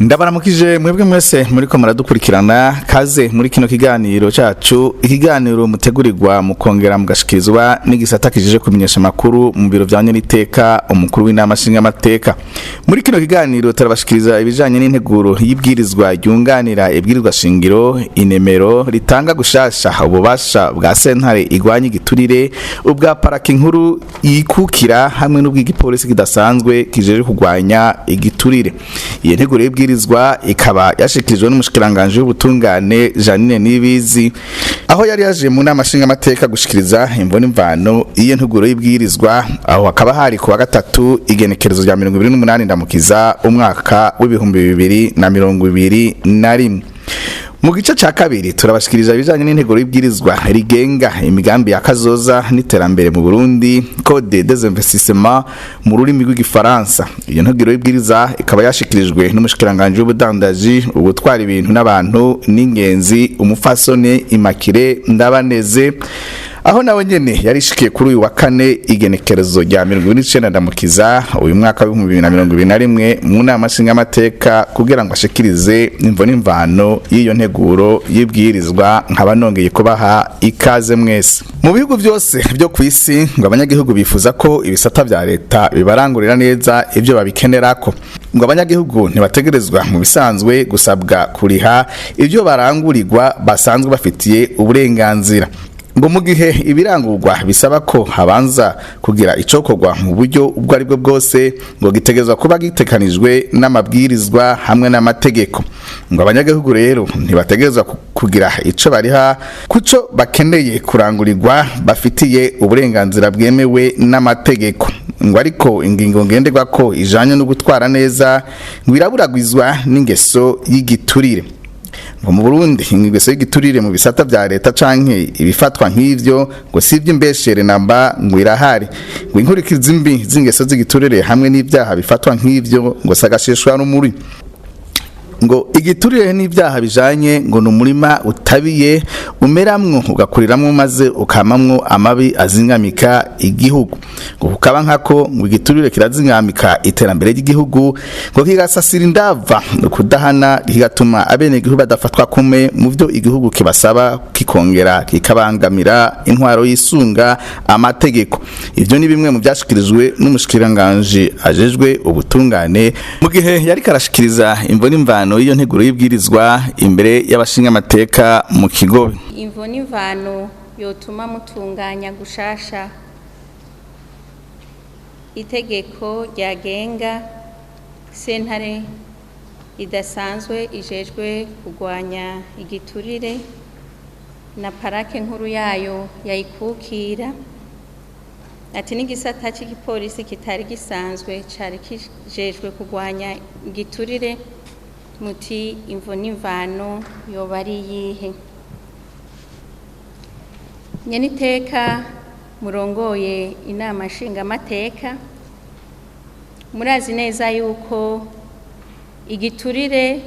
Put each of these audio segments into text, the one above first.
Ndabaramukije mwebwe mwese muriko muradukurikirana. Kaze muri kino kiganiro cacu, ikiganiro mutegurirwa mukongera mugashikirizwa n'igisata kijejwe kumenyesha amakuru mu biro vya nyeniteka umukuru w'inama nshingamateka. Muri kino kiganiro turabashikiriza ibijanye n'integuro y'ibwirizwa ryunganira ibwirizwa shingiro inemero ritanga gushasha ububasha bwa sentare igwanya igiturire, ubwa paraki nkuru yikukira hamwe n'ubw'igipolisi kidasanzwe kijejwe kugwanya igiturire. Iyo nteguro y'ibwirizwa ikaba yashikirijwe n'umushikiranganje w'ubutungane Janine Nibizi, aho yari yaje mu nama nshingamateka gushikiriza imvo n'imvano iyo nteguro y'ibwirizwa. Aho hakaba hari kuwa gatatu, igenekerezo rya 28 Ndamukiza, umwaka w'2021. Mu gice ca kabiri turabashikiriza ibijanye n'integuro y'ibwirizwa rigenga imigambi ya kazoza n'iterambere mu Burundi, Code des investissements mu rurimi rw'igifaransa. Iyo nteguro y'ibwiriza ikaba yashikirijwe n'umushikiranganje w'ubudandaji, ubutwara ibintu n'abantu n'ingenzi, umufasoni Immaculée Ndabaneze, aho nawe nyene yarishikiye kuri uyu wa kane, igenekerezo rya 29 Ndamukiza, uyu mwaka w'2021, mu nama nshingamateka kugira ngo ashikirize imvo n'imvano y'iyo nteguro y'ibwirizwa. Nkaba nongeye kubaha ikaze mwese. Mu bihugu byose byo ku isi, ngo abanyagihugu bifuza ko ibisata vya leta bibarangurira neza ibyo babikenerako. Ngo abanyagihugu ntibategerezwa mu bisanzwe gusabwa kuriha ibyo barangurirwa basanzwe bafitiye uburenganzira. Ngo mu gihe ibirangurwa bisaba ko habanza kugira icokorwa mu buryo ubwo ari bwo bwose, ngo gitegerezwa kuba gitekanijwe n'amabwirizwa hamwe n'amategeko. Ngo abanyagihugu rero ntibategerezwa kugira ico bariha kuco bakeneye kurangurirwa bafitiye uburenganzira bwemewe n'amategeko. Ngo ariko ingingo ngenderwa ko ijanye no gutwara neza ngo iraburagwizwa n'ingeso y'igiturire. Ngo mu Burundi ingeso y'igiturire mu bisata vya leta canke ibifatwa nk'ivyo ngo si ivy'imbeshere namba, ngo irahari. Ngo inkurikizi mbi z'ingeso z'igiturire hamwe n'ivyaha bifatwa nk'ivyo ngo sagashishwa n'umuri. Ngo igiturire n'ibyaha bijanye ngo ni umurima utabiye, umeramwo ugakuriramwo maze ukamamwo amabi azingamika igihugu. Ngo kukaba nkako, ngo igiturire kirazingamika iterambere ry'igihugu, ngo kigasasira indava kudahana, kigatuma abenegihugu badafatwa kumwe mu byo igihugu kibasaba, kikongera kikabangamira intwaro yisunga amategeko. Ivyo ni bimwe mu byashikirijwe n'umushikiranganje ajejwe ubutungane mu gihe yari karashikiriza imvo n'imvano y'iyo nteguro y'ibwirizwa imbere y'abashingamateka mu Kigobe. Imvo n'imvano yotuma mutunganya gushasha itegeko ryagenga sentare idasanzwe ijejwe kurwanya igiturire na parake nkuru yayo yayikukira, ati n'igisata cy'igipolisi kitari gisanzwe cari kijejwe kurwanya igiturire, muti imvo n'imvano yoba ari iyihe? Nyeniteka murongoye inama nshingamateka, murazi neza yuko igiturire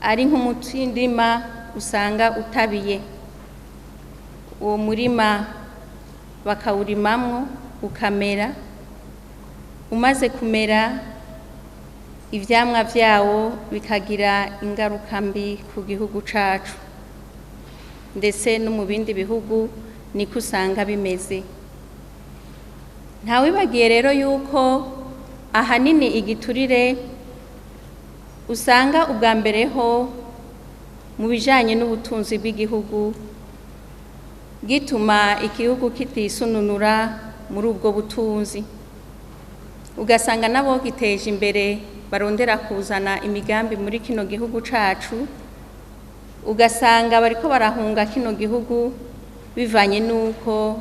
ari nk'umutindima usanga utabiye. Uwo murima bakawurimamwo ukamera, umaze kumera ivyamwa vyawo bikagira ingaruka mbi ku gihugu cacu, ndetse no mu bindi bihugu niko usanga bimeze. Ntawibagiye rero yuko ahanini igiturire usanga ubwa mbere ho mu bijanye n'ubutunzi bw'igihugu, gituma igihugu kitisununura muri ubwo butunzi, ugasanga nabo giteje imbere barondera kuzana imigambi muri kino gihugu cacu, ugasanga bariko barahunga kino gihugu bivanye n'uko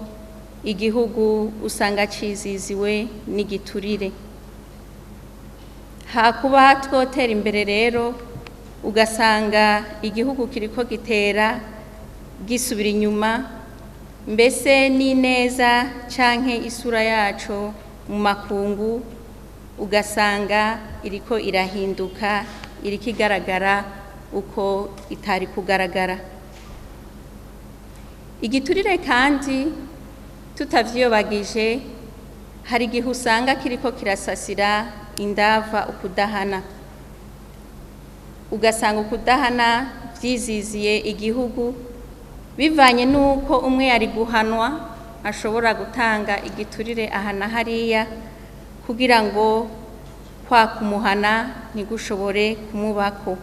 igihugu usanga ciziziwe n'igiturire. Hakuba twotera imbere rero, ugasanga igihugu kiriko gitera gisubira inyuma, mbese n'ineza canke isura yaco mu makungu ugasanga iriko irahinduka, iriko igaragara uko itari kugaragara. Igiturire kandi tutavyiyobagije, hari igihe usanga kiriko kirasasira indava ukudahana. Ugasanga ukudahana byiziziye igihugu, bivanye n'uko umwe yari guhanwa ashobora gutanga igiturire aha na hariya kugira ngo kwa kumuhana ntigushobore kumubako.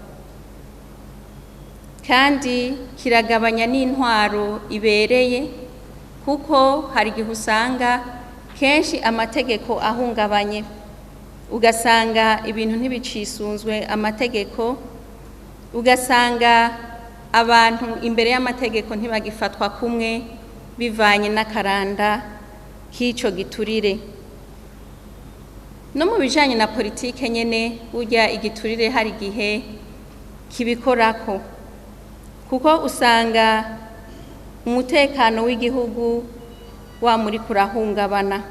Kandi kiragabanya n'intwaro ibereye, kuko hari igihe usanga kenshi amategeko ahungabanye, ugasanga ibintu ntibicisunzwe amategeko, ugasanga abantu imbere y'amategeko ntibagifatwa kumwe bivanye n'akaranda k'icyo giturire. No mu bijanye na politike nyene, burya igiturire hari igihe kibikorako, kuko usanga umutekano w'igihugu wa muri kurahungabana,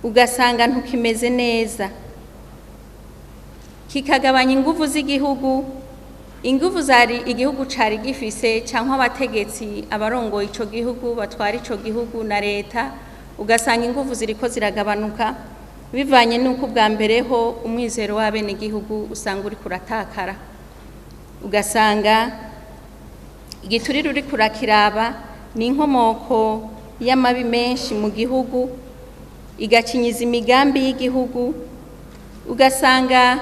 ugasanga ntukimeze neza, kikagabanya inguvu z'igihugu. Inguvu zari igihugu cari gifise, cyangwa abategetsi abarongoye ico gihugu batwara ico gihugu na leta, ugasanga inguvu ziriko ziragabanuka bivanye n'uko ubwa mbere ho umwizero w'abenegihugu usanga uri kuratakara. Ugasanga igiturire uri kurakiraba ni inkomoko y'amabi menshi mu gihugu, igacinyiza imigambi y'igihugu. Ugasanga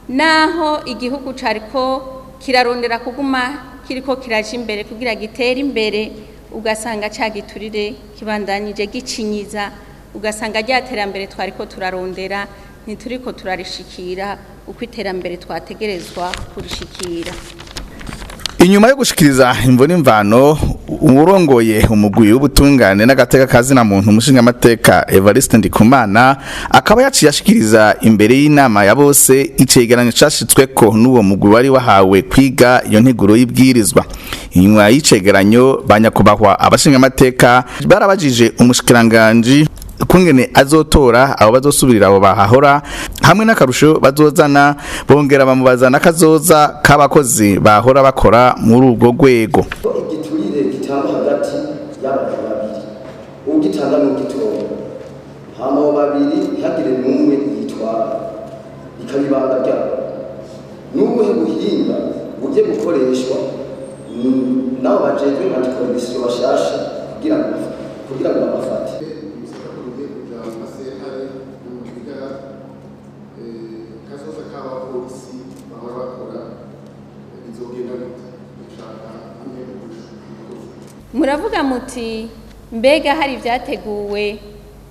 naho igihugu cariko kirarondera kuguma kiriko kiraja imbere kugira gitere imbere, ugasanga ca giturire kibandanije gicinyiza, ugasanga rya terambere twariko turarondera ntituriko turarishikira uko iterambere twategerezwa kurishikira. Inyuma yo gushikiriza imvo n'imvano, uwurongoye umugwi w'ubutungane n'agateka kazina muntu, umushingamateka Evariste Ndikumana, akaba yaciye ashikiriza imbere y'inama ya bose icegeranyo cashitsweko n'uwo mugwi wari wahawe kwiga iyo nteguro y'ibwirizwa. Inyuma y'icegeranyo, banyakubahwa abashingamateka barabajije umushikiranganji kungene azotora abo bazosubirira abo bahahora hamwe n'akarusho bazozana, bongera bamubaza n'akazoza k'abakozi bahora bakora muri urwo rwego. Igiturire gitangwa hagati y'abantu babiri, ugitanga n'ugitora, hama abo babiri ntihagire n'umwe yitwara, ikaba ibanga ryabo. N'ubuhe buhinga bugiye gukoreshwa n'abo bajejwe anticorruption bashasha kugira ngo babafate? Ugiye kuja mu masentare no mu bigara, kazoza k'abapolisi bahora bakora bizogenda gute? Dushaka kumwe. Muravuga muti mbega hari ibyateguwe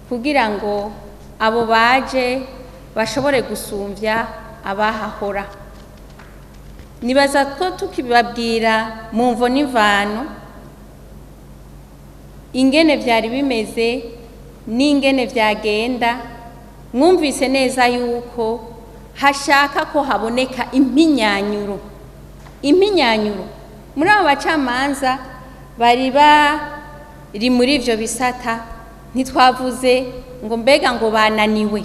kugira ngo abo baje bashobore gusumvya abahahora? Nibaza ko tukibabwira mu mvo n'imvano ingene vyari bimeze n'ingene vyagenda, mwumvise neza yuko hashaka ko haboneka impinyanyuro muri abo bacamanza bari bari muri ivyo bisata. Ntitwavuze ngo mbega ngo bananiwe,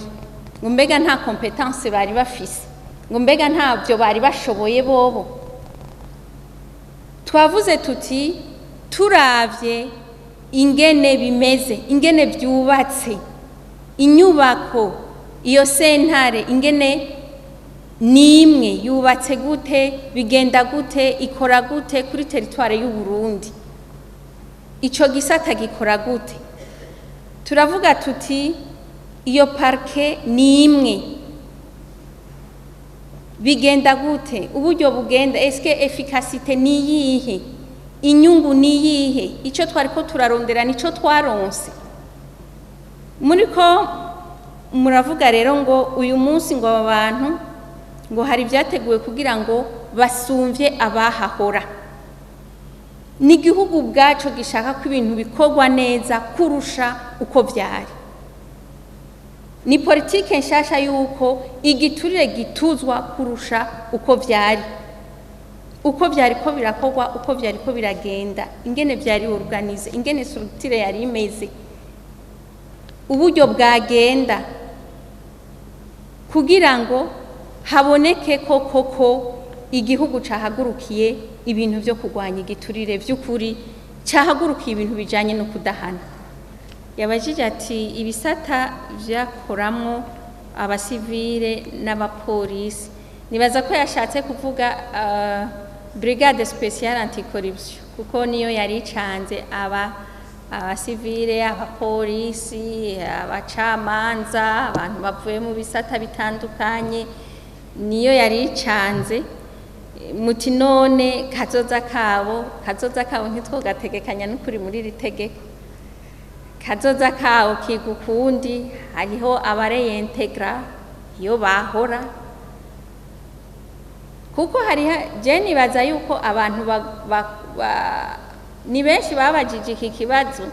ngo mbega nta compétence bari bafise, ngo mbega ntabyo bari bashoboye bobo. Twavuze tuti turavye ingene bimeze, ingene byubatse, inyubako iyo sentare ingene nimwe yubatse gute, bigenda gute, ikora gute kuri territoire y'u Burundi, ico gisata gikora gute. Turavuga tuti iyo parquet ni imwe, bigenda gute, uburyo bugenda, eske efficacité ni iyihe, inyungu ni iyihe, icyo twariko turarondera nico twaronse? Muriko muravuga rero ngo uyu munsi ngo aba bantu ngo hari ibyateguwe kugira ngo basumvye abahahora. N'igihugu ubwaco gishaka ko ibintu bikorwa neza kurusha uko vyari. Ni politike nshasha yuko igiturire gituzwa kurusha uko vyari, uko vyari ko birakorwa, uko vyari ko biragenda, ingene vyari organisé, ingene structure yari imeze, uburyo bwagenda kugira ngo haboneke ko koko igihugu cahagurukiye ibintu vyo kurwanya igiturire vy'ukuri, cahagurukiye ibintu bijanye no kudahana. Yabajije ati ibisata vyakoramwo abasivile n'abapolisi. Nibaza ko yashatse kuvuga brigade spéciale anticorruption, kuko niyo yari icanze aba abasivile, abapolisi, abacamanza, abantu bavuye mu bisata bitandukanye, niyo yari icanze. Muti none kazoza kabo, kazoza kabo ntitwogategekanya n'ukuri muri iri tegeko. Kazoza kabo kiga ukundi, hariho abaréintégra iyo bahora, kuko hariho, je nibaza yuko abantu ni benshi babajije iki kibazo: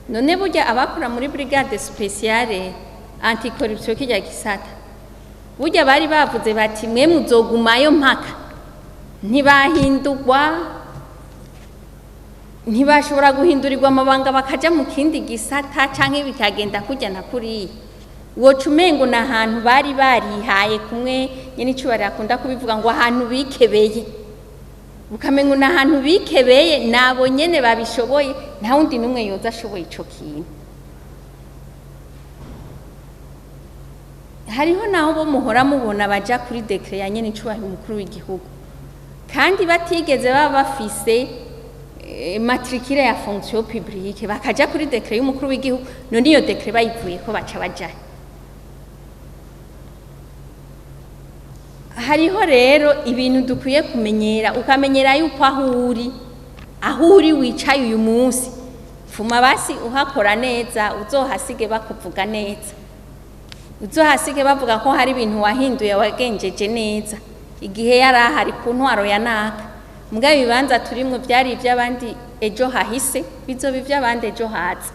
none burya abakora muri brigade spéciale anticorruption, kijya gisata, burya bari bavuze bati mwe muzogumayo mpaka, ntibahindurwa, ntibashobora guhindurirwa amabanga bakaja mu kindi gisata canke bikagenda kurya na kuriya? Woca umengo ni ahantu bari barihaye kumwe nyene icubahiro akunda kubivuga ngo ahantu bikebeye, ukamengo ni ahantu bikebeye, nabo nyene babishoboye, nta wundi n'umwe yoza ashoboye ico kintu. Hariho naho bo muhora mubona baja kuri décret ya nyene icubahiro umukuru w'igihugu, kandi batigeze baba bafise matricule ya fonction publique, bakaja kuri décret y'umukuru w'igihugu. None iyo décret bayivuyeko baca bajayo? Hariho rero ibintu dukwiye kumenyera, ukamenyera yuko aho uri wicaye uyu munsi, fuma basi uhakora neza, uzohasige bakuvuga neza, uzohasige bavuga ko hari ibintu wahinduye, wagenjeje neza igihe yari ahari ku ntwaro ya naka. Mbwa ibibanza turimwo byari iby'abandi ejo hahise, bizoba iby'abandi ejo haza.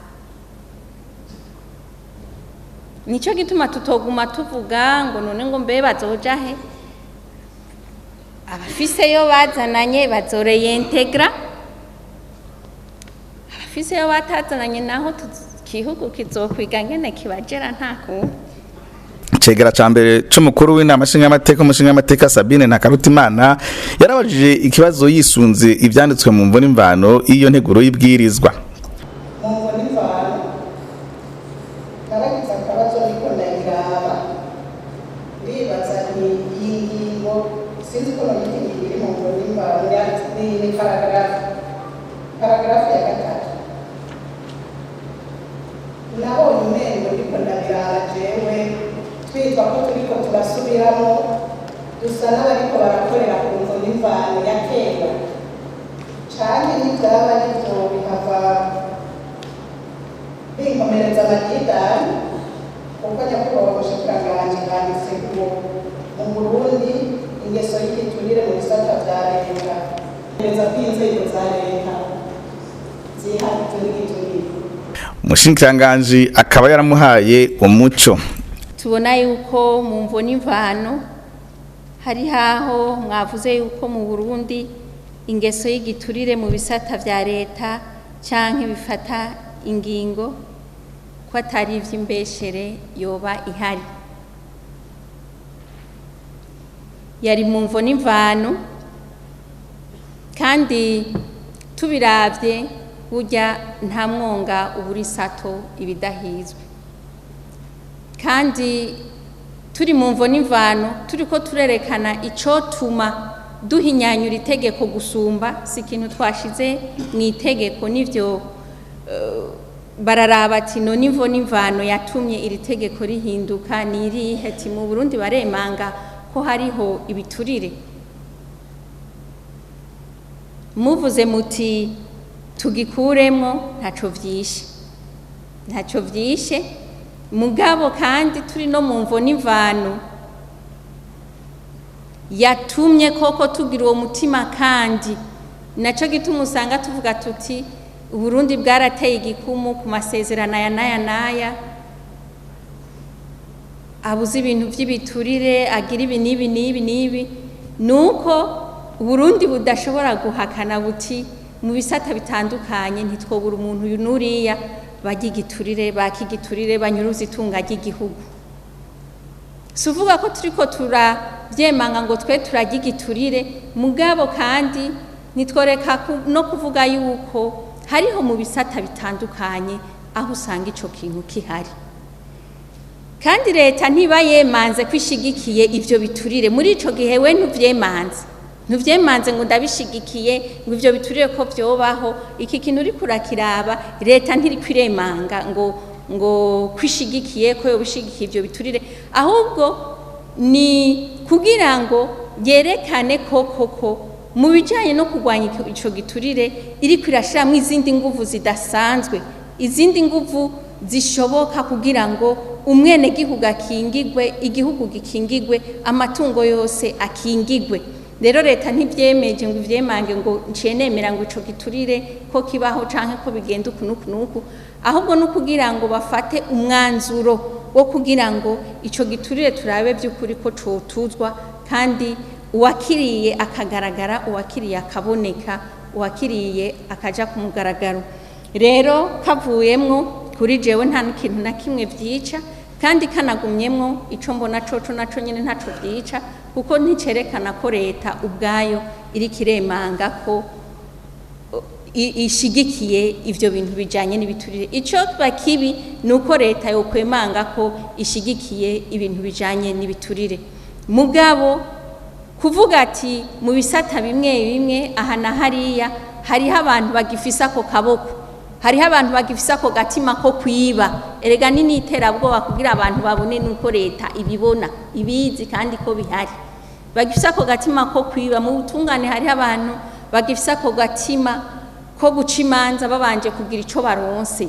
Nicyo gituma tutoguma tuvuga ngo none ngo mbe bazoja he? Abafiseyo bazananye bazoréintégra, abafiseyo batazananye naho igihugu kizokwiga ngene kibagera, nta kuntu. Cegera ca mbere c'umukuru w'inama nshingamateka, umushingamateka Sabine Ntakarutimana, yarabajije ikibazo yisunze ivyanditswe mu mvo n'imvano y'iyo nteguro y'ibwirizwa. Mu mvo n'imvano naragize akabazo, niko ndayiraba ndibaza nti iyi ngingo, sinzi ko noyita ingingo iri mu mvo n'imvano, ni paragraphe ya 3. Nabonye umengo ndiko ndabiraba jewe, twitwa ko turiko turasubiramo, dusa n'abariko barakorera ku mvo n'imvano ya kera, canke n'ivyaba arivyo bihava binkomereza amadidani, kuko nyakubahwa mushikiranganji handitse ngo mu Burundi ingeso y'igiturire mu bisata vya leta, neza ko inzego za leta ziharitse n'igiturire. Umushikiranganji akaba yaramuhaye umuco. Tubona yuko mu mvo n'imvano hari haho mwavuze yuko mu Burundi ingeso y'igiturire mu bisata vya leta canke bifata ingingo ko atari ivy'imbeshere yoba ihari. Yari mu mvo n'imvano, kandi tubiravye burya nta mwonga ubura isato ibidahizwe. Kandi turi mu mvo n'imvano, turiko turerekana icotuma duhinyanyura itegeko gusumba, si ikintu twashize mu itegeko nivyo. Bararaba ati none imvo n'imvano yatumye iri tegeko rihinduka ni irihe? Ati mu Burundi baremanga ko hariho ibiturire. Muvuze muti tugikuremwo, ntaco vyishe, ntaco vyishe. Mugabo kandi turi no mu mvo n'imvano yatumye koko tugira uwo mutima, kandi naco gituma usanga tuvuga tuti Uburundi bwarateye igikumu ku masezerano aya n'aya n'aya abuze ibintu by'ibiturire, agira ibi n'ibi n'ibi n'ibi, nuko Uburundi budashobora guhakana buti mu bisata bitandukanye ntitwobura umuntu uyu n'uriya barya igiturire, baka igiturire, banyuruza itunga ry'igihugu. Si uvuga ko turiko turavyemanga ngo twe turarya igiturire, mugabo kandi nitworeka no kuvuga yuko hariho mu bisata bitandukanye aho usanga ico kintu kihari. Kandi leta ntiba yemanze kwishigikiye ivyo biturire. Muri ico gihe we ntuvyemanze ngo ndabishigikiye, ngo ivyo biturire ko vyobaho. Iki kintu uri kurakiraba, leta ntiri kwiremanga ngo kwishigikiye ko yobishigikiye ivyo biturire, ahubwo ni kugira ngo yerekane ko koko mu bijanye no kurwanya ico giturire iri kwirashiramwo izindi nguvu zidasanzwe, izindi nguvu zishoboka kugira ngo umwene gihugu akingigwe, igihugu gikingigwe, amatungo yose akingigwe. Rero leta ntivyemeje ngo ivyemange ngo nciye nemera ngo ico giturire ko kibaho canke ko bigenda uku n'uku n'uku, ahubwo no kugira ngo bafate umwanzuro wo kugira ngo ico giturire turabe by'ukuri ko cotuzwa, kandi uwakiriye akagaragara, uwakiriye akaboneka, uwakiriye akaja ku mugaragaro. Rero kavuyemwo kuri jewe nta kintu na kimwe vyica, kandi kanagumyemwo ico mbona coco naco nyene ntaco vyica, kuko nticerekana ko leta ubwayo iri kiremanga ko ishigikiye ivyo bintu bijanye n'ibiturire. Ico bakibi nuko leta yokwemanga ko ishigikiye ibintu bijanye n'ibiturire. Mugabo kuvuga ati mu bisata bimwe bimwe aha na hariya hariho abantu bagifisa ako kaboko, hariho abantu bagifisa ako gatima ko kwiba, erega ni n'iterabwoba kugira abantu babone nuko leta ibibona, ibizi kandi ko bihari. Bagifisa ako gatima ko kwiba mu butungane, hariho abantu bagifisa ako gatima ko guca imanza babanje kugira ico baronse.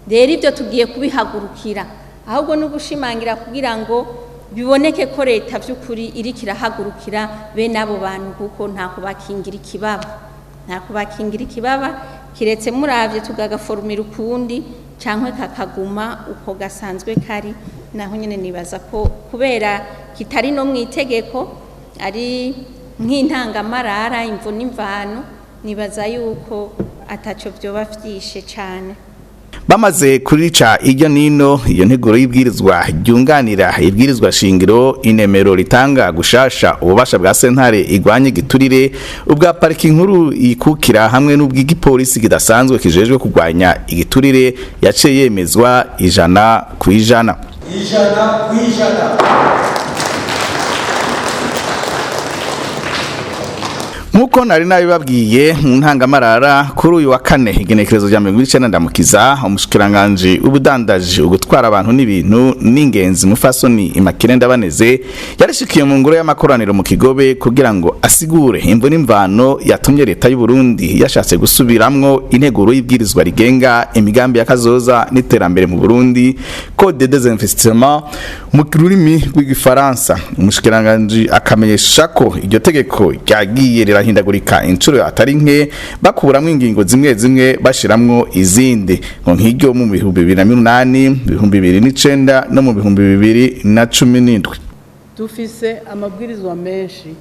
Rero ibyo tugiye kubihagurukira, ahubwo no gushimangira kugira ngo biboneke ko leta vy'ukuri iri kirahagurukira bene abo bantu, kuko nta kubakingira ikibaba, nta kubakingira ikibaba kiretse muravye tugagaforumira ukundi canke kakaguma uko gasanzwe kari. Naho nyene nibaza ko kubera kitari no mwitegeko ari nk'intangamarara imvo n'imvano, nibaza yuko ataco vyoba vyishe cane. Bamaze kurica iryo nino iyo nteguro y'ibwirizwa ryunganira ibwirizwa shingiro inemero ritanga gushasha ububasha bwa sentare igwanye igiturire, ubwa pariki nkuru ikukira hamwe n'ubw'igipolisi kidasanzwe kijejwe kurwanya igiturire, yaciye yemezwa 100%. 100%. Nkuko nari nabibabwiye mu ntangamarara, kuri uyu wa kane igenekerezo rya 2019 ndamukiza umushikiranganje ubudandaji ugutwara abantu n'ibintu n'ingenzi Mufasoni Immaculée Ndabaneze yarishikiye mu ngoro y'amakoraniro mu Kigobe kugira ngo asigure imvo n'imvano yatumye leta y'u Burundi yashatse gusubiramwo integuro y'ibwirizwa rigenga imigambi ya kazoza n'iterambere mu Burundi, Code des investissements mu rurimi rw'igifaransa. Umushikiranganje akamenyesha ko iryo tegeko ryagiye rirahindagurika inshuro atari nke, bakuramwo ingingo zimwe zimwe bashiramwo izindi, ngo nk'iryo mu 2008, 2009 no mu 2017. Dufise amabwirizwa menshi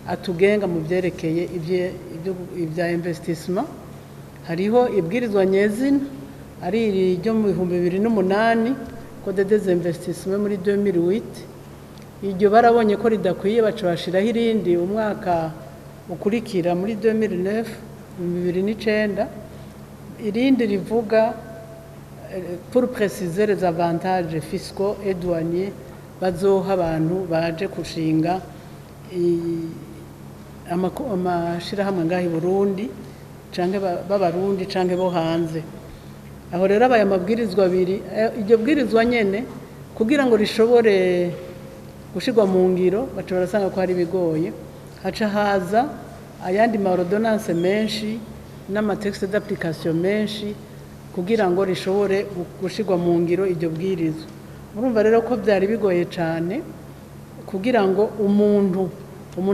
atugenga mu byerekeye ibya investissement. Hariho ibwirizwa nyezina ari iryo mu 2008, Code des investissements muri 2008. Iryo barabonye ko ridakwiye, baca bashiraho irindi umwaka ukurikira muri 2009, 2009, irindi rivuga pour préciser les avantages fiscaux et douaniers bazoha abantu baje kushinga amashirahamwe ngaha i Burundi canke b'abarundi canke bo hanze. Aho rero abaye amabwirizwa abiri. Iryo bwirizwa nyene kugira ngo rishobore gushirwa mu ngiro baca barasanga ko hari bigoye, haca haza ayandi ma ordonnance menshi n'amatexte d'application menshi kugira ngo rishobore gushirwa mu ngiro iryo bwirizwa. Murumva rero ko byari bigoye cyane kugira ngo umuntu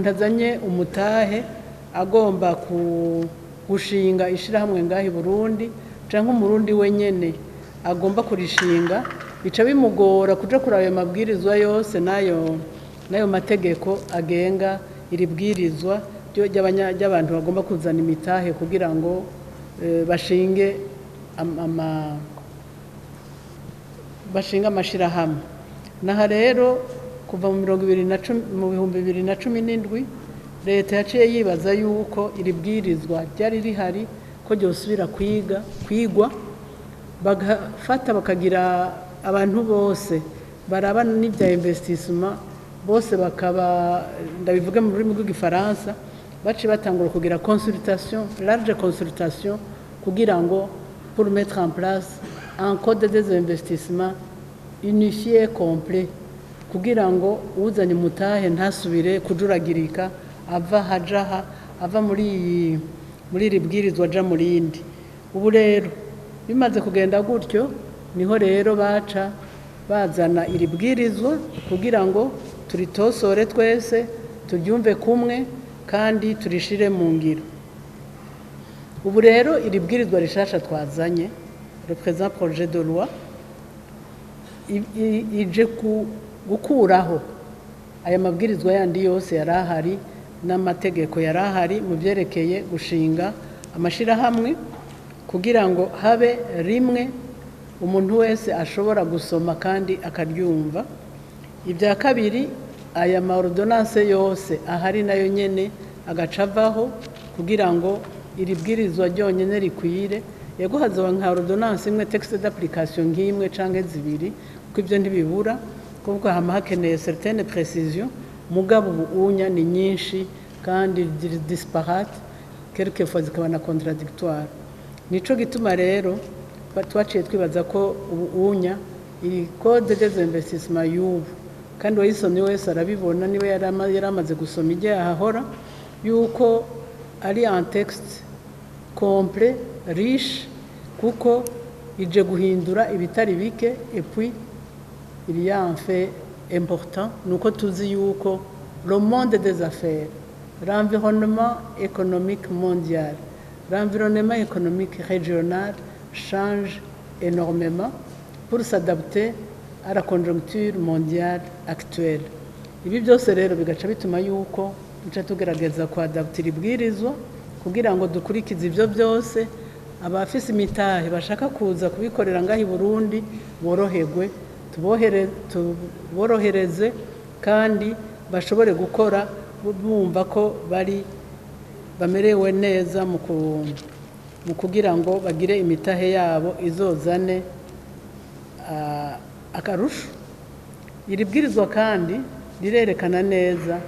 azanye umutahe agomba gushinga ishirahamwe ngaha i Burundi canke umurundi wenyene agomba kurishinga, bica bimugora kuja kuri ayo mabwirizwa yose nayo mategeko agenga iri bwirizwa ry'abantu bagomba kuzana imitahe kugira ngo bashinge bashinga amashirahamwe. Naha rero kuva mu 2017 leta yaciye yibaza yuko iri bwirizwa ryari rihari ko ryosubira kwigwa, bagafata bakagira abantu bose baraba n'ibya investissement bose bakaba, ndabivuga mu rurimi rw'igifaransa, baciye batangura kugira consultation, large consultation, kugira ngo pour mettre en place un code des investissements unifié, complet, kugira ngo uzanye umutahe ntasubire kujuragirika, ava hajaha, ava muri iri bwirizwa aja mu rindi. Ubu rero bimaze kugenda gutyo, niho rero baca bazana iri bwirizwa kugira ngo turitosore twese, turyumve kumwe kandi turishire mu ngiro. Ubu rero iri bwirizwa rishasha twazanye, le présent projet de loi, ije gukuraho aya mabwirizwa yandi yose yari ahari n'amategeko yari ahari mu byerekeye gushinga amashirahamwe, kugira ngo habe rimwe umuntu wese ashobora gusoma kandi akaryumva. Ibya kabiri, aya ma ordonnance yose ahari nayo nyene agaca avaho, kugira ngo iri bwirizwa ryonyene rikwire. Yego, hazoba nka ordonnance imwe, texte d'application nk'imwe canke zibiri, kuko ibyo ntibibura, kuko hama hakeneye certaines précisions. Mugabo ubu unya ni nyinshi kandi ziri disparate, quelquefois zikaba na contradictoire. Nico gituma rero twaciye twibaza ko ubu unya iri code des investissements y'ubu, kandi uwayisomye wese arabibona, niba yari amaze gusoma ijya yahahora, yuko ari un texte complet, riche, kuko ije guhindura ibitari bike. Et puis il y a un fait important, nuko tuzi yuko le monde des affaires, l'environnement économique mondial, l'environnement économique régional change énormément pour s'adapter à la conjoncture mondiale actuelle. Ibi byose rero bigaca bituma yuko duca tugerageza kuadaptira ibwirizwa kugira ngo dukurikize ibyo byose, abafise imitahe bashaka kuza kubikorera ngaho i Burundi boroherwe, tuborohereze kandi bashobore gukora bumva ko bari bamerewe neza mu kugira ngo bagire imitahe yabo izozane akarusho. Iri bwirizwa kandi rirerekana neza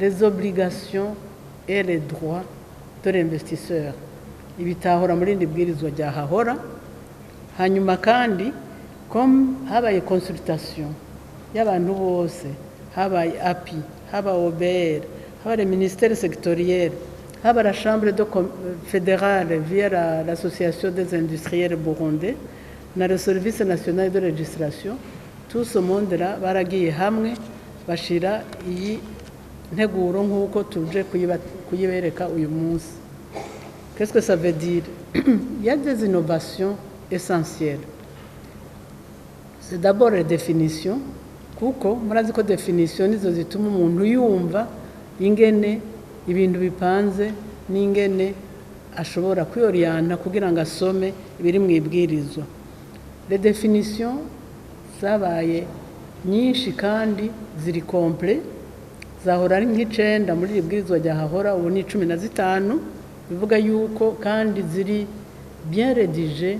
les obligations et les droits de l'investisseur, ibitahora muri iri bwirizwa ryahahora. Hanyuma kandi, comme habaye consultation y'abantu bose, habaye API, haba OBR, haba les ministères sectoriels, haba la chambre fédérale via l'association des industriels burundais na le service national de législation, tout ce monde là baragiye hamwe bashira iyi nteguro nk'uko tuje kuyibereka uyu munsi. Qu'est-ce que ça veut dire? Il y a des innovations essentielles. C'est d'abord les définitions, kuko murazi ko définition nizo zituma umuntu yumva ingene ibintu bipanze n'ingene ashobora kwiyoriyanta kugira ngo asome ibiri mu ibwirizwa. Les définitions zabaye nyinshi kandi ziri complet. Zahora ari nk'icenda muri iri bwirizwa ryahahora, ubu ni 15, bivuga yuko kandi ziri bien rédigées,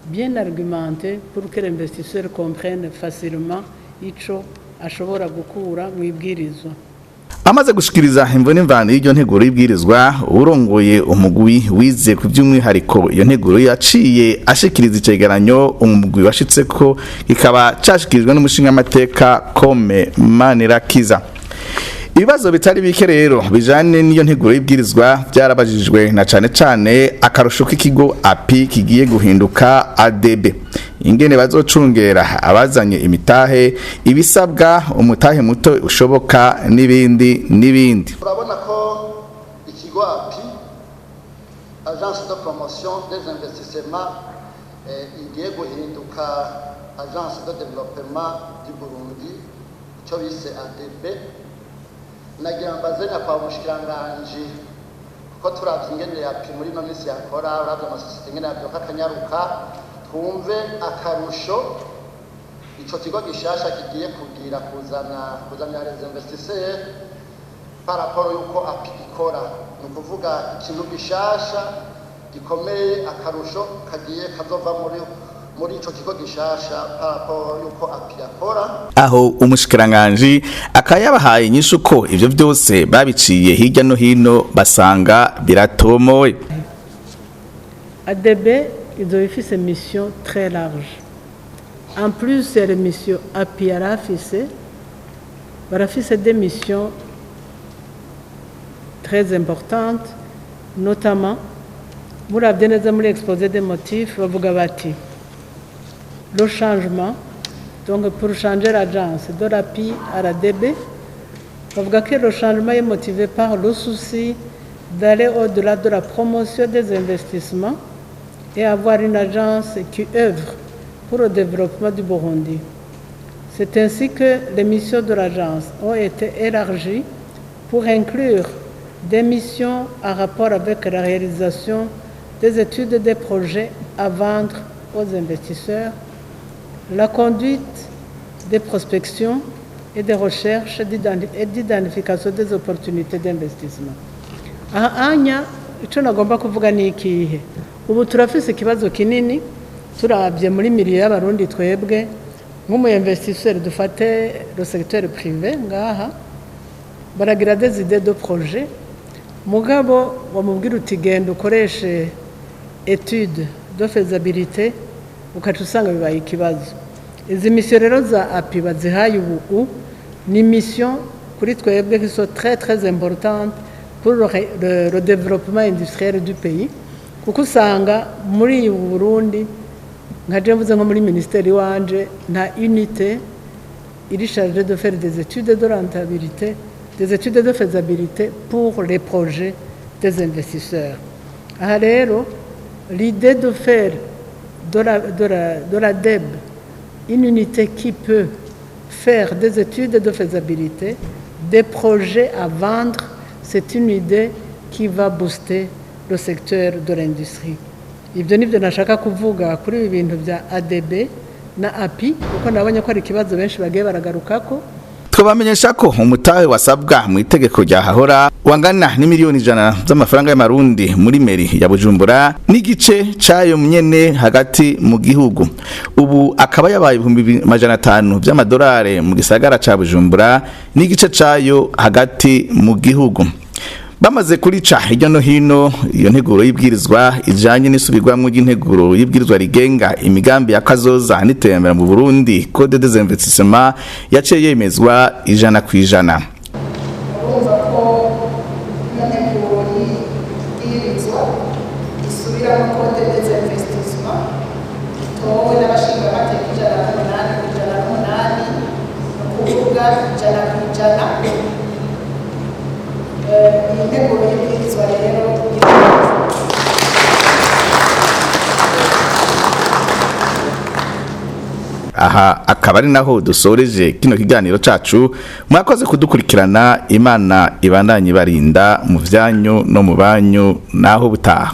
bien argumentées, pour que l'investisseur comprenne facilement ico ashobora gukura mu ibwirizwa. Amaze gushikiriza imvo n'imvano y'iryo nteguro y'ibwirizwa, urongoye umugwi wize ku by'umwihariko iyo nteguro yaciye ashikiriza icegeranyo umugwi washitse ko, kikaba cashikirijwe n'umushingamateka Kome Manirakiza. Ibibazo bitari bike rero bijanye n'iyo nteguro y'ibwirizwa byarabajijwe, na cane cane akarusho k'ikigo API kigiye guhinduka ADB, ingene bazocungera abazanye imitahe, ibisabwa, umutahe muto ushoboka, n'ibindi n'ibindi. Urabona ko ikigo API, Agence de promotion des investissements, igiye guhinduka Agence de développement du Burundi, icyo bise ADB. Nagira mbaze nyakubahwa umushikiranganji, kuko turavye ingene API muri ino minsi yakora, uravye amasosiyete ingene yavyuka akanyaruka, twumve akarusho ico kigo gishasha kigiye kugira kuzanira les investisseurs par rapport yuko API ikora. Ni ukuvuga ikintu gishasha gikomeye, akarusho kagiye kazova muri Muri ico kigo gishasha, par rapport yuko API yakora. Aho umushikiranganji akayabahaye inyishu ko ivyo vyose babiciye hirya no hino, basanga biratomoye. ADB izoba ifise mission très large. En plus ya mission API yari afise, barafise des missions très importantes, notamment muravye neza muri exposé des motifs, bavuga bati le changement, donc pour changer l'agence de l'API à l'ADB, bavuga que le changement est motivé par le souci d'aller au-delà de la promotion des investissements et avoir une agence qui œuvre pour le développement du Burundi. C'est ainsi que les missions de l'agence ont été élargies pour inclure des missions en rapport avec la réalisation des études des projets à vendre aux investisseurs, la conduite des prospections et des recherches et d'identification des opportunités d'investissement. Aha anya icyo nagomba kuvuga ni ikihe? Ubu turafise ikibazo kinini. Turabye muri milieu y'Abarundi, twebwe nk'umu investisseur, dufate le secteur privé ngaha, baragira des idées de projet, mugabo wamubwira uti genda ukoreshe étude de faisabilité, ukaca usanga bibaye ikibazo. Izi mission rero za API bazihaye ubu ni mission kuri twebwe qui sont très très importantes pour le développement industriel du pays, kuko usanga muri ubu Burundi, nka je mvuze nko muri ministère iwanje, nta unité iri chargée de faire des études de rentabilité, des études de faisabilité pour les projets des investisseurs. Aha rero l'idée de faire de la DEB une unité qui peut faire des études de faisabilité, des projets à vendre, c'est une idée qui va booster le secteur de l'industrie. Ibyo nibyo nashaka kuvuga kuri ibi bintu bya ADB na API, kuko nabonye ko ari ikibazo benshi bagiye baragarukako. Twabamenyesha ko umutahe wasabwa mu itegeko rya hahora wangana n'imiliyoni 100 z'amafaranga y'Amarundi muri mairie ya Bujumbura, n'igice cayo nyene hagati mu gihugu. Ubu akaba yabaye 500,000 vy'amadolari mu gisagara ca Bujumbura, n'igice cayo hagati mu gihugu. Bamaze kurica hirya no hino, iyo nteguro y'ibwirizwa ijanye n'isubirwamwo ry'integuro y'ibwirizwa rigenga imigambi ya kazoza n'iterambere mu Burundi, Code des investissements, yaciye yemezwa 100%. Urumva ko iyo nteguro y'ibwirizwa isubiramo Code des investissements itowe n'abashingamateka 108 ku 108, ni ukuvuga 100%. Iyi nteguro y'ibwirizwa rero Aha akaba ari naho dusoreje kino kiganiro cacu. Mwakoze kudukurikirana. Imana ibandanye ibarinda mu vyanyu no mu banyu. Naho butaha.